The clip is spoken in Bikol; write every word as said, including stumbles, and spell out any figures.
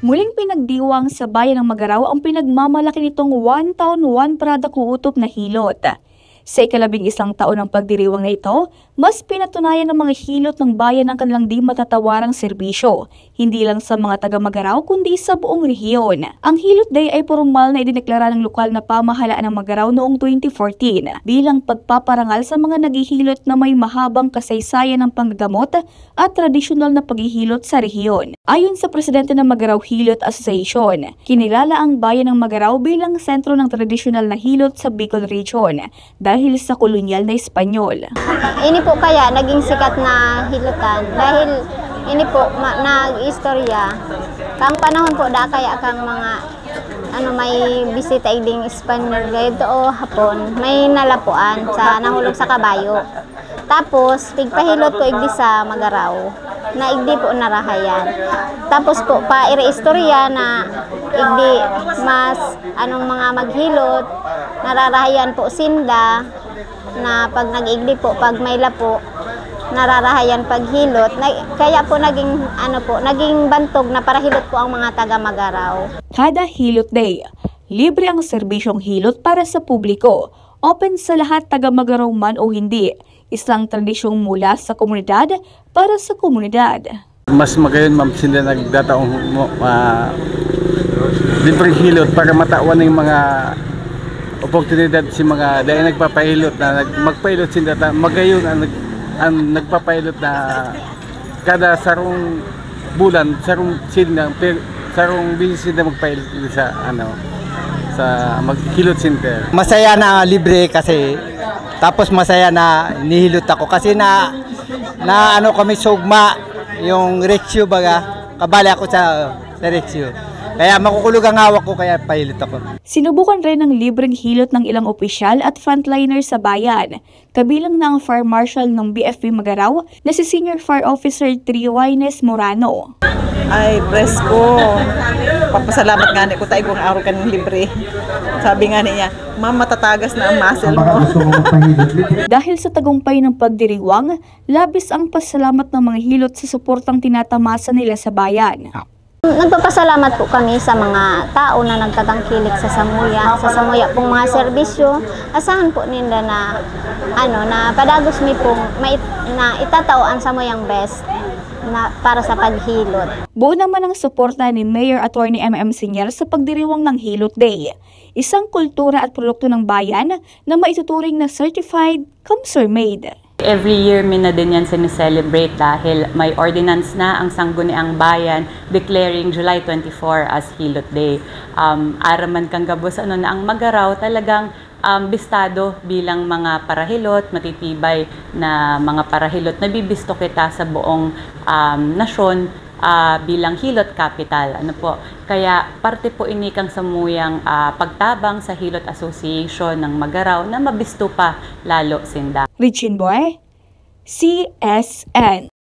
Muling pinagdiwang sa bayan ng Magarao ang pinagmamalaki nitong One Town, One Product Uutop na hilot. Sa ikalabing isang taon ng pagdiriwang na ito, mas pinatunayan ng mga hilot ng bayan ang kanilang di matatawarang serbisyo, hindi lang sa mga taga Magarao kundi sa buong rehiyon. Ang Hilot Day ay pormal na idineklara ng lokal na pamahalaan ng Magarao noong twenty fourteen bilang pagpaparangal sa mga naghihilot na may mahabang kasaysayan ng panggagamot at tradisyonal na paghihilot sa rehiyon. Ayon sa presidente ng Magarao Hilot Association, kinilala ang bayan ng Magarao bilang sentro ng tradisyonal na hilot sa Bicol Region dahil sa kolonyal na Espanyol. Ini po kaya naging sikat na hilotan dahil ini po ma- nag-istorya. Kang panahon po da kaya kang mga ano may bisita igding Espanyol gayud o Hapon, may nalapuan sa nahulog sa kabayo. Tapos tigpahilot po igdi sa Magarao na igdi po narahayan. Tapos po pa ira istorya na igdi mas anong mga maghilot, nararahayan po sinda na pag nag-igdi po, pag may lapo, nararahayan paghilot. Na, kaya po naging ano po, naging bantog na parahilot po ang mga taga Magarao. Kada Hilot Day, libre ang serbisyong hilot para sa publiko. Open sa lahat, taga Magarao man o hindi. Isang tradisyong mula sa komunidad para sa komunidad. Mas magayon, ma'am, sila nagdataong mo, ah, libreng hilot para matawan ng mga oportunidad si mga dahil nagpapahilot na nag, magpahilot sila ta, magayon ang, nag, ang nagpapahilot na kada sarong bulan, sarong sila, per, sarong beses sila magpahilot sa ano sa maghilot center. Masaya na libre kasi tapos masaya na nihilot ako kasi na na ano kami sugma yung Rexyo baga, kabali ako sa, sa Rexyo. Kaya makukulog ang hawak ko kaya pahilot ako. Sinubukan rin ng libreng hilot ng ilang opisyal at frontliner sa bayan, kabilang na ang Fire Marshal ng B F P Magarao na si Senior Fire Officer Triwaines Morano. Ay, presko. Papasalamat nga ni ko tayo kung araw kaning libre. Sabi nga niya, ma'am, matatagas na ang muscle mo. Dahil sa tagumpay ng pagdiriwang, labis ang pasalamat ng mga hilot sa suportang tinatamasa nila sa bayan. Nagpapasalamat po kami sa mga tao na nagtatangkilik sa samuya, sa samuya pong mga serbisyo. Asahan po ninda na ano na padagos mi pong mait, na itatao ang samuyang best na para sa paghilot. Buo naman ang suporta ni Mayor Attorney M M Senior sa pagdiriwang ng Hilot Day, isang kultura at produkto ng bayan na maituturing na certified Kamsor made. Every year mi na din yan sineselebrate dahil may ordinance na ang Sangguniang Bayan declaring July twenty-four as Hilot Day. Um, araman kang gabos ano na ang Magaraw talagang um, bistado bilang mga parahilot, matitibay na mga parahilot na bibisto kita sa buong um, nasyon uh, bilang Hilot Capital. Ano po? Kaya parte po ini kang samuyang uh, pagtabang sa Hilot Association ng Magaraw na mabisto pa lalo sinda. Richin Boy, C S N.